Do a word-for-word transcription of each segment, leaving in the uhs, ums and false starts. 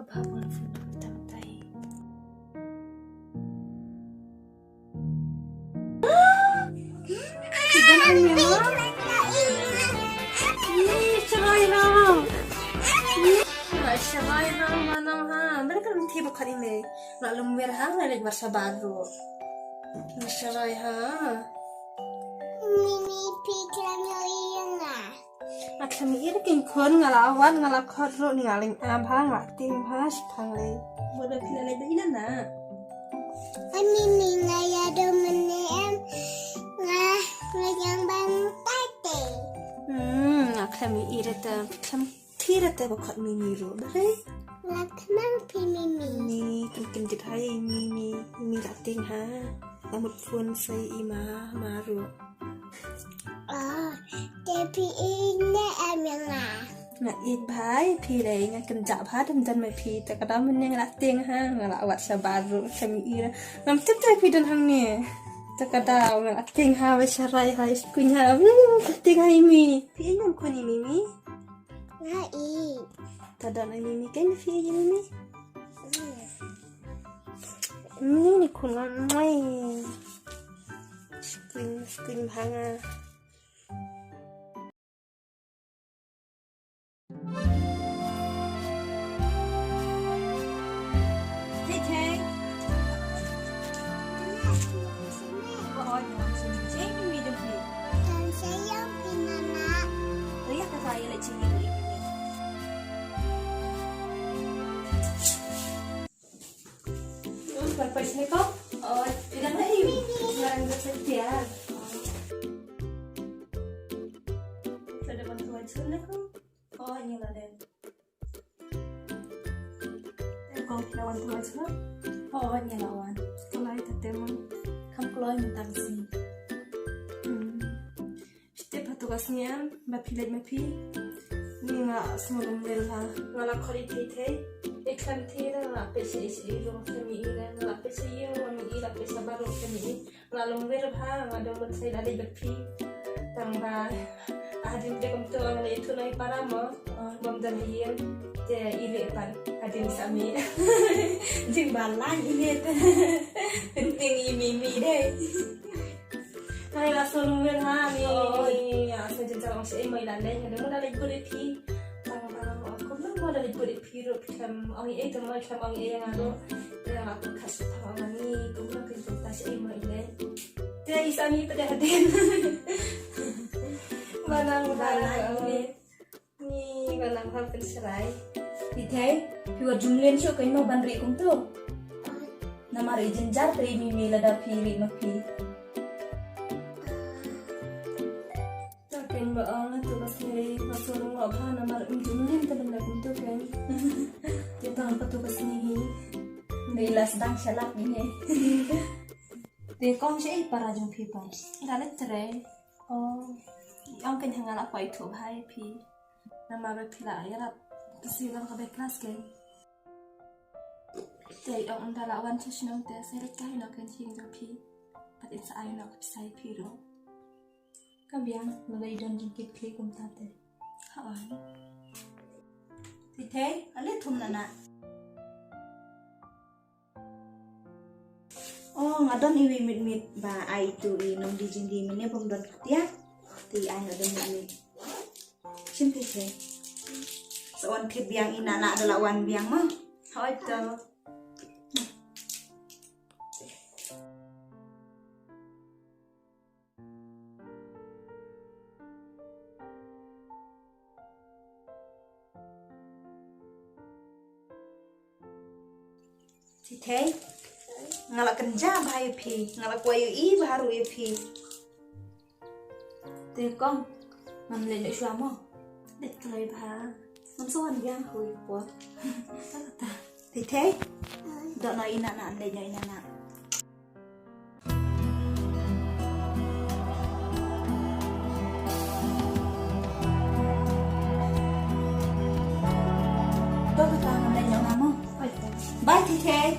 Powerful tang tai. Ki don ong ïa nga. Ih, sharai ha. Ih, sharai ha, manang ha. Bad ka lum thi ba khot ïa me. Nga lum wer ha, nga leit wer shabar ruh. Nga sharai ha. Mimi, phi khlem ïohi ïa nga? Nga khlem ïohi ïa ki khun, nga la wad, nga la khot ruh, ni nga leng ab ha, nga la tieng ha, shi pang lei. Mo da phi la leit da ina na. Ai Mimi, nga ïa do mene em, nga, nga ïa ban tate. Hmm, nga khlem ïohi ïa te, khlem Thi ra te ba khot Mimi ruh, ba re? La khnang phi Mimi. Ni, kin kin dit hai Mimi, Mimi la tieng ha. La mut phone sei i ma, ma ruh. Ah, te phi i ne em ïa nga. Nga i bha ïa phi re, nga kynjah bha dang don ma phi, te ka daw mynne nga la tieng ha, nga la wad shabar ruh, khlem i ra. Ngam tip te phi don hangne. Te ka daw nga la tieng ha, ba sharai ha, i skuin ha, hmm, tieng ha i mi. Phi i ngam khun i Mimi. Nga i. Ta don ai Mimi, kan phi i Mimi? Ni ni khun nga mai. Screen, screen bha nga. Hey, hey. Oi, oi, oi, oi, oi, oi, oi, oi. Kan sayang phi nana. Oi, ya kata ya lek cini lek ini. Oi, oi, oi, sini kau. Oi, oi, dah nahi. Ngarang dah setia. Oi. Sudah bantuan sana kau. Oi, ini lah deh. Te kong phi la wan tang sha? Hooid, nga la wan. Kloi te te mo. Kham kloi mynta ka sngi. Hmm. Shu tip ha tu ka sngi em, ba phi leit ma phi. Ni nga sngew lum lel ha. Nga la khot ïa phi te. Ïa khlem te nga la peit sha ïing sha ïing ruh khlem ïohi, nga la peit sha ïing ruh khlem ïohi, la peit sha bar ruh khlem ïohi. Nga long wer bha, nga dang ban sei la dei bad phi. Tang ba hadien te kumto nga la ïathuh noh ïa para mo. Bym don ha ïing te i leh pat hadien sa mih. Jing ba lai i leh te. Penting i Mimi dei. Hai la so long wer ha ni. Oi. Ya sa jin sa long sei mo i la leh nga dang mo da leh bud ïa phi. Tang ba mo kum mo da leh bud ïa phi. Phi ruh phi khlem ong ei ei te mo, khlem ong ei ei ïa nga ruh. Te nga pyrkhat shu tang ong ani kumno kin kumta sha ei mo i leh. Te i sa ni pdeng hadien. Ba nang ba nang ni. Ni ba nang ha pynshrai. Phi thei, phi wat jumlien shuh kein mo ban rieh kumto. Namar i jynjar te i Mimi lada phi rieh ma phi. Ta kein ba ong, tu ka sngi ba sngewbha namar um jumlien te ban leh kumto kein. Te tang ba tu ka sngi hi. Dei la sdang shalak ni he. Te kong sha i para jong phi pat? Da leit trei. Oh. I ong kein ha nga la kwah ïathuh bha ïa phi. Namar ba phi la ïarap ka shu long ka bai klas kein. Te i ong ynda la wan sha shnong te sa leit kai noh kein sha ïing jong phi. Pat in sa ai noh ka pisa ïa phi ruh. Ka biang, lada i don jingkitkhlieh kumta te. Hooid. Thei thei, ale thum nana. Oh, nga don iwei mit mit ba ai itu i nongdie jingdie mynne bym don khyndiat. Te ai nga don mit mit. Shim thei thei. Sa wan khlip biang i nana da la wan biang mo. Hooid to. Thei thei. Nga la kynjah bha ïa phi. Nga la kwah ïohi bha ruh ïa phi. Te kong, ngam leit noh shuwa mo. Leit kloi bha. Ngam sa wan biang ha kawei ka por. Thei thei. Doh noh i nana, leit noh i nana. To kata, ngam leit noh nga mo. Bye thei thei.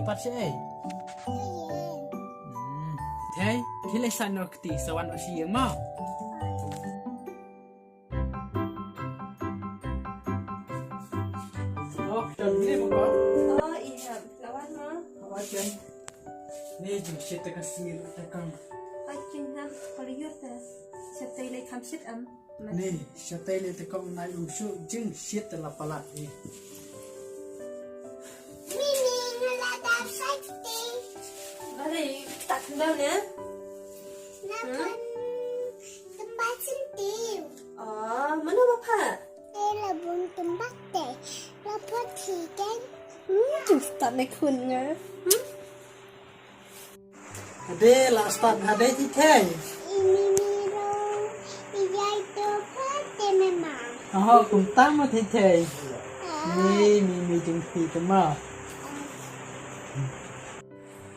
Pat sha ei? Hmm. Thei, thei lei sa no kti sa wan o shi ïeng mo. Oh, don ni mo ko. Oh, i hap lawan mo. Apa chen? Ni jing shit te ka sir te kang. Ai kin hap kali yur te. Shit te lei kam shit am. Ni, shatei lei te kong nai um shu jing shit te la palat ni. Mimi, nga la dap shit te. Balei tak kendal ne? Na pun tempat sentiu. Oh, mana bapa? Te la bun tempat te. La pun tiken. Hmm, jing start ne kun ne. Hmm? Ade la start ade ti thei. Ini ni ro, ijai to pa te mama. Aho, kumta mo ti thei. Ni mi mi jing ti te mo.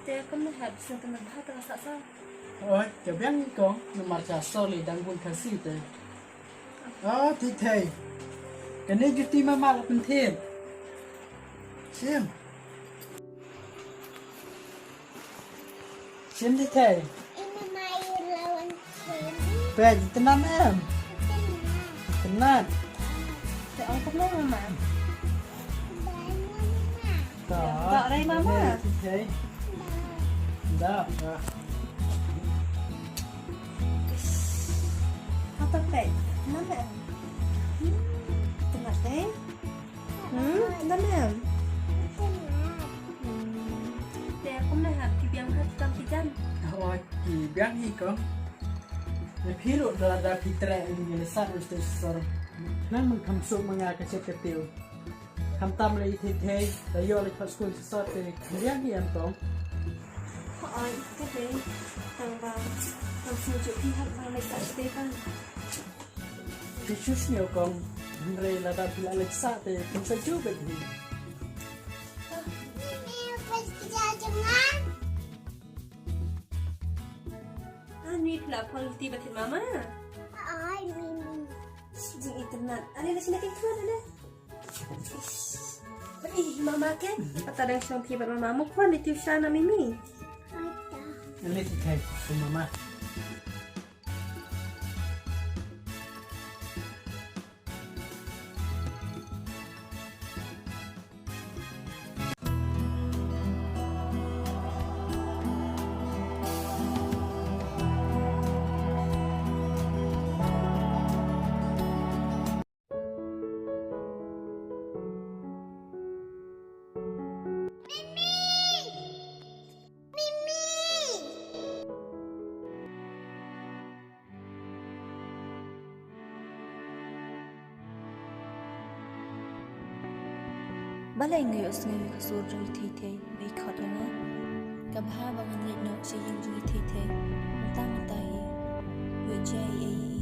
Te kum na hab sing te na bha te la sa sa. Oi, ka biang ni kong, na mar cha sor li dang bun kasi te. Oh, ti thei. Kane juti mama la pynthem. Sim. Sim ti thei. Ini mai lawan sim. Peit, itynnad em? Itynnad. Itynnad. Te ong kumno mama? Bye mama. Ka. Ka rei mama. Ti thei. Da, da. Apa peit? Itynnad em? Hmm, itynnad dei. Hmm, itynnad em? Hmm. Te kumno hap ki biang hap tam ki jan? Oh, ki biang hi kong. Te phi ruh da da phi treh ïa ngi la sat u te sor. Nang mun kham suk ma nga ka shet ka tiew. Kham tam lei thei thei da ïoh lei khot skul sat te kham biang hi em kong. Oi, te te. Tang ba. Tang suk ju phi hap bang lei sat te bang. Te shu sniew kong. Hynrei lada phi la leit sah te phin sa ju beit hi. Ani phi la phone ti ba thit mama. Ai mimi. Jing itynnad. Ani la sini kin thua dale. Ih, mama ke. Ata dang shong ti ba mama mo phone ti sha na mimi. Ata. Ani ti kai mama. Balei nga ïohsngew ïa ka sur jong i Thei Thei ba i khot ïa nga? Ka bha ba ngan leit noh sha ïing jong i Thei Thei. Mynta mynta hi. Wei jia i ei i